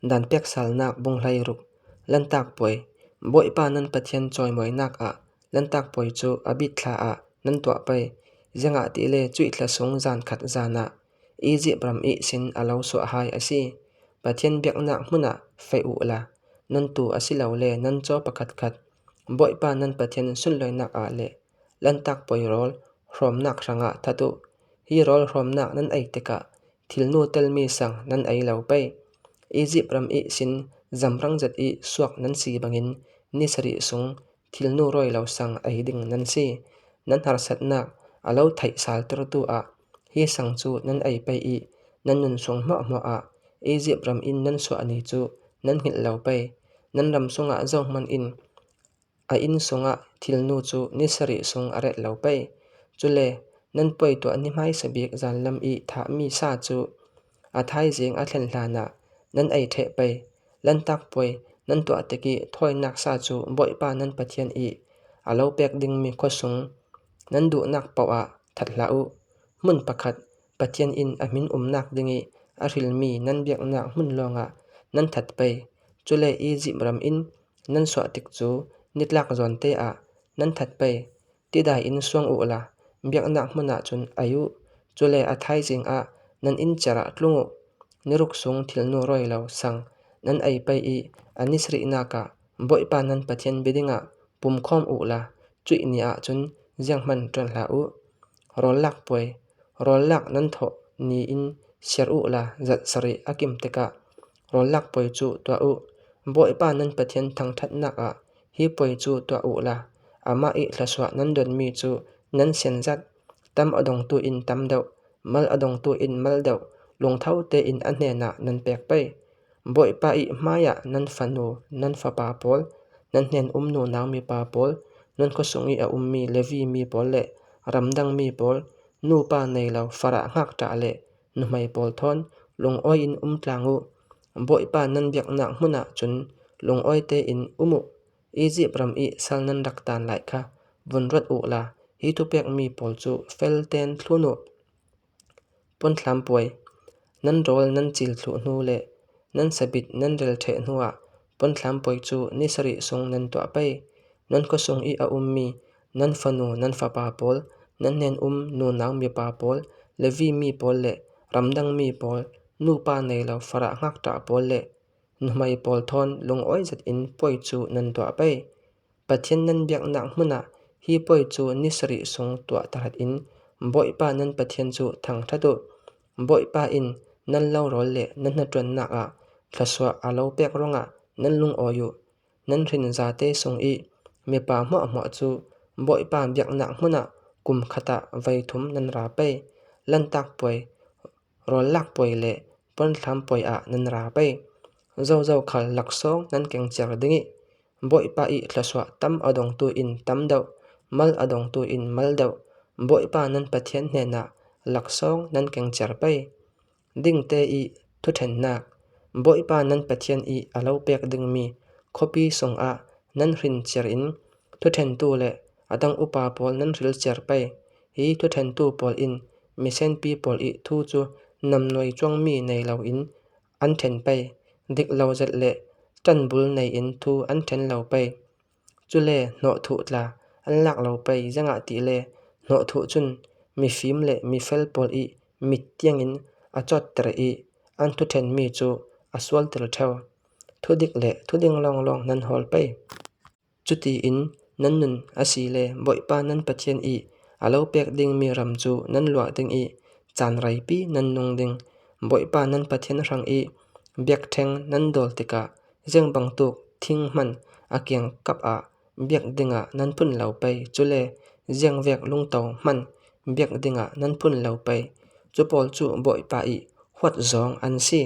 Dan peksalnak bunghlei ruk Lanhtak Puai Bawipa nan Pathian cawimawinak ah Lanhtak Puai cu Abib thla ah nan tuah pei. Zeicahtiah cuih thla sung zan khat zan ah Izipt ram ihsin a lo suahhai a si. Pathian biaknak hmun ah feh u law nan tuu asilole nan caw pakhatkhat Bawipa nan Pathian sunlawinak ah le Lanhtak Puai rawl hrawmnak hrangah that u. Hi rawl hrawmnak nan ei tikah thilnu telmi sang nan ei lo pei. Izipt ram ihsin zamrang zat i suak nan si bangin ni sarih sung thilnu rawi lo sang ei ding nan si. Nan harsatnak a lo theih saltertu ah hi sang cu nan ei pei i nan nun sung hmuahhmuah ah Izipt ram in nan suah ni cu nan hngilh lo pei. Nan ram chungah zohhmanh in A inn sungah thilnu cu ni sarih sung a ret lo pei. Cule nan puai tuah ni hmaisa bik zanlam i thahmi sa cu a thaizing a thlen hlanah nan ei ṭheh pei. Lanhtak puai nan tuah tik i thawinak sa cu Bawipa nan Pathian i a lo pek dingmi khua sung nan duhnak paoh ah that hlah u. Hmun pakhat Pathian inn a min umnak ding i a hrilmi nan biaknak hmun lawngah nan that pei. Cule Izipt ram in Nan suah tik cu nitlak zawnte ah nan that pei. Tidai in suang u law biaknak hmun ah cun ei u. Cule a thaizing ah nan inn cer ah tlung u. Niruk sung thilnu rawi lo sang nan ei pei i a ni sarihnak ah Bawipa nan Pathian biading ah pum khawm u law cuih ni ah cun zianghmanh ṭuan hlah u. Rawl lak puai, rawl lak nan thawh ni in ser u law zarh sarih a kim tikah Rawl lak puai cu tuah u. Bawipa nan Pathian thangṭhatnak ah hi puai cu tuah u law amah i thluachuah nan donmi cu nan sian zat, tam a dongtu in tam deuh, mal a dongtu in mal deuh, lungtho tein a hnenah nan pek pei. Bawipa i hmaiah nan fanu, nan fapa pawl, nan hnen-um nunau mipa pawl, nan khuasung i a ummi Levi mi pawl le ramdang mi pawl, nupa nei lo farah ngakṭah le Nuhmei pawl thawn lungawi in um tlang u. Bawipa nan biaknak hmun ah cun lungawi tein um u. Izipt ram i sal nan rak taan lai kha vun ruat u law hi thupekmi pawl cu fel tein thlun u. Puanthlam puai. Nan rawl nan cil thluh hnu le nan sabit nan rel ṭheh hnuah puanthlam puai cu ni sarih sung nan tuah pei. Nan khuasung i a ummi Nan fanu nan fapa pawl, nan hnen-um nunau mipa pawl, Levi mi pawl le ramdang mi pawl, nupa nei lo farah ngakṭah pawl le nuhmei pawl thawn lungawi zet in puai cu nan tuah pei. Pathian nan biaknak hmun ah hi puai cu ni sarih sung tuah tahrat in Bawipa nan Pathian cu thangṭhat u. Bawipa in nan lorawl le nan hnaṭuannak ah thluachuah a lo pek ruangah nan lungawi u. Nan hrin zate sung i mipa hmuahhmuah cu Bawipa biaknak hmun ah kum khat ah voi thum nan ra pei. Lanhtak puai, rawllak puai le puanthlam puai ah nan ra pei. Zozo khal laksawng nan keng cer ding i Bawipa i thluachuah tam a dongtu in tam deuh, mal a dongtu in mal deuh, Bawipa nan Pathian hnenah laksawng nan keng cer pei. Dingte i thuṭhennak, Bawipa nan Pathian i a lo pek dingmi khuapi sungah nan hrin cer in thuṭhentu le a dang upa pawl nan hril cer pei. Hi thuṭhentu pawl in misenpi pawl i thu cu namnuai cuangmi nei loin an ṭhen pei. Dik lo zelh le ṭanbul nei in thu an ṭhen lo pei. Cule hnawhthuh tla an lak lo pei zangah ti le hnawhthuh cun mifim le mifel pawl i mit tiangin a cawtter i an thuṭhenmi cu a sualter ṭheo. Thudik le thuding lawnglawng nan hawl pei. Cutiin nan nun a si le Bawipa nan Pathian i a lo pek dingmi ram cu nan luah ding i caan reipi nan nung ding. Bawipa nan Pathian hrang i biakṭheng nan dawl tikah Zeng bantuk thing hmanh a kiangkap ah biak dingah nan phun lo pei. Cule ziangvek lungto hmanh biak dingah nan phun lo pei. Cu pawl cu Bawipa i huat zawng an si.